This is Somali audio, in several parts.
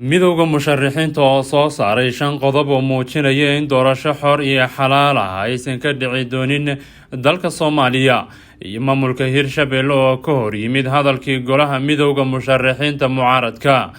Midowda musharixiinta oo soo saaray shan qodob oo muujinaya in doorasho xor iyo xalaal ah aysan ka dhici doonin dalka Soomaaliya, iyo maamulka Hirshabelle oo ka hor yimid hadalkii golaha midowda musharixiinta mucaaradka.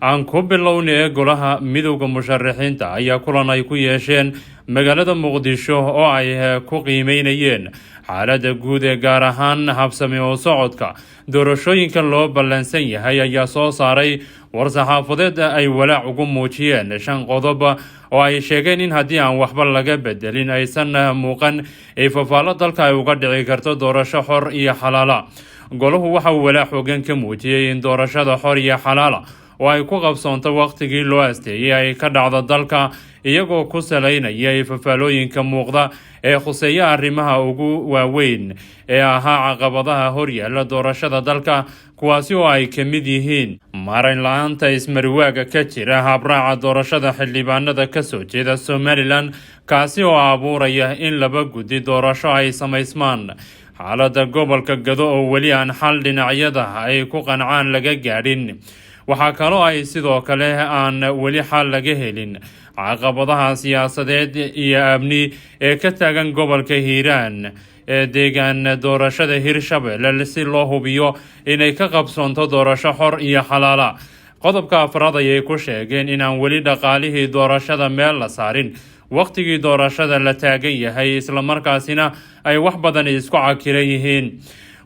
Aan ku bilowna ee golaha midowda musharixiinta ayaa kulan ay ku yeesheen magaalada Muqdisho oo ay ku qiimeynayeen xaaladda guud ee gaar ahaan habsami oo socodka doorashooyinka loo ballansan yahay ayaa soo saaray war-saxaafadeed ay walaac ugu muujiyeen shan qodob oo ay sheegeen in haddii aan waxba laga bedelin aysan muuqan ay fafaallo dalka ay uga dhici karto doorasho xor iyo xalaala. Golahu waxa uu walaac xoogan ka muujiyey in doorashada xor iyo xalaala oo ay ku qabsoonto wakhtigii loo asteeyey ay ka dhacdo dalka, iyagoo ku salaynaya fafaalooyinka muuqda ee khuseeya arrimaha ugu waaweyn ee ahaa caqabadaha horyaala doorashada dalka, kuwaasi oo ay ka mid yihiin maarayn la-aanta ismariwaaga ka jira habraaca doorashada xildhibaanada kasoo jeeda Somaliland, kaasi oo abuuraya in laba guddi doorasho ay samaysmaan, xaaladda gobolka Gado oo weli aan xal dhinacyada ay ku qancaan laga gaadhin. Waxaa kaloo ay sidoo kale aan weli xal laga helin caqabadaha siyaasadeed iyo amni ee ka taagan gobolka Hiiraan ee deegaan doorashada Hirshabelle, si loo hubiyo inay ka qabsoonto doorasho xor iyo xalaala. Qodobka afraad ayay ku sheegeen inaan weli dhaqaalihii doorashada meel la saarin, wakhtigii doorashada la taagan yahay, islamarkaasina ay wax badan isku cakiran yihiin.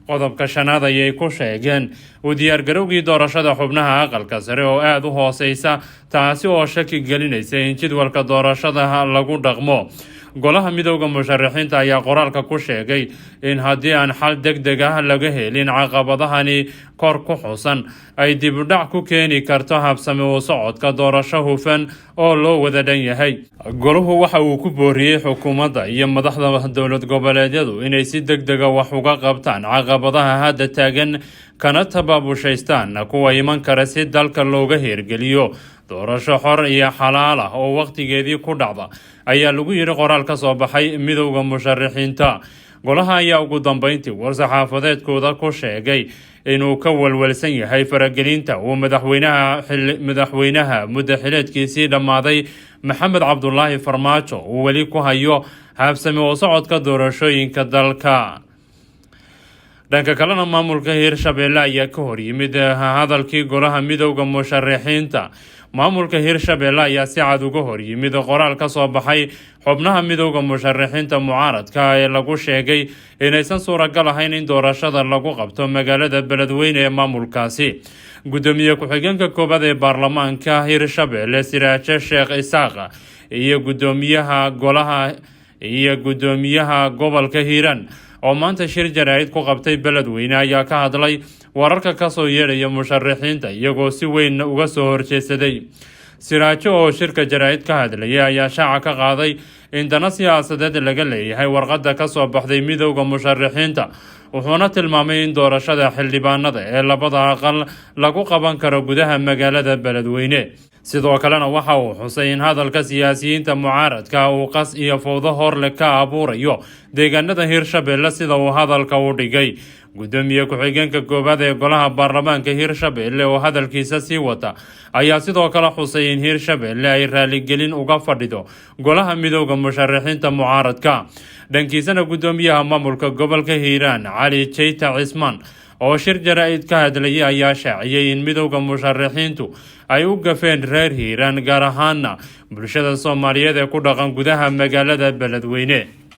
Qodobka shanaad ayay ku sheegeen u diyaargarowgii doorashada xubnaha aqalka sare oo aada u hooseysa, taasi oo shaki gelinaysa in jadwalka doorashada lagu dhaqmo. Golaha midowda musharaxiinta ayaa qoraalka ku sheegay in haddii aan xal deg deg ah laga helin caqabadahani kor ku xusan, ay dibudhac ku keeni karto habsami u socodka doorasho hufan oo loo wada dhan yahay. Golahu waxa uu ku booriyey xukuumadda iyo madaxda dowlad goboleedyadu inay si deg dega wax uga qabtaan caqabadaha hadda taagan, kana tabaabushaystaan kuwa iman kara, si dalka looga hirgeliyo doorasho xor iyo xalaal ah oo wakhtigeedii ku dhacda, ayaa lagu yidhi qoraal ka soo baxay midowda musharaxiinta. Golaha ayaa ugu dambeyntii war-saxaafadeedkooda ku sheegay inuu ka walwalsan yahay faragelinta uu madaxweynaha muddo xileedkiisii dhammaaday, Maxamed Cabdulaahi Farmaajo, uu weli ku hayo habsami oo socodka doorashooyinka dalka. Dhanka kalena, maamulka Hirshabelle ayaa ka hor yimid hadalkii golaha midowda musharaxiinta. Maamulka Hirshabelle ayaa si cad uga hor yimid qoraal ka soo baxay xubnaha midowda musharaxiinta mucaaradka ee lagu sheegay inaysan suuragal ahayn in doorashada lagu qabto magaalada Beledweyne ee maamulkaasi. Gudoomiye ku-xigeenka koowaad ee baarlamaanka Hirshabelle, Siraaje Sheekh Isaaq, iyo gudoomiyaha golaha iyo gudoomiyaha gobolka Hiiraan oo maanta shir jaraa'id ku qabtay Beledweyne ayaa ka hadlay wararka kasoo yeedhaya musharaxiinta, iyagoo si weyn uga soo horjeedsaday. Siraajo oo shirka jaraa'id ka hadlayay ayaa shaaca ka qaaday in dana siyaasadeed laga leeyahay warqadda kasoo baxday midowda musharaxiinta, wuxuuna tilmaamay in doorashada xildhibaanada ee labada aqal lagu qaban karo gudaha magaalada Beledweyne. Sidoo kalena waxa uu xusay in hadalka siyaasiyiinta mucaaradka uu qas iyo fowdo horle ka abuurayo deegaanada Hirshabelle, sida uu hadalka u dhigay. Gudoomiye ku-xigeenka koowaad ee golaha baarlamaanka Hirshabelle oo hadalkiisa sii wata ayaa sidoo kale xusay in Hirshabelle ay raaligelin uga fadhido golaha midowda musharaxiinta mucaaradka. Dhankiisana, gudoomiyaha maamulka gobolka Hiiraan, Cali Jeyta Cismaan, oo shir jaraa'id ka hadlayay ayaa shaaciyey in midowda musharaxiintu ay u gafeen reer Hiiraan, gaar ahaana bulshada Soomaaliyeed ee ku dhaqan gudaha magaalada Beledweyne.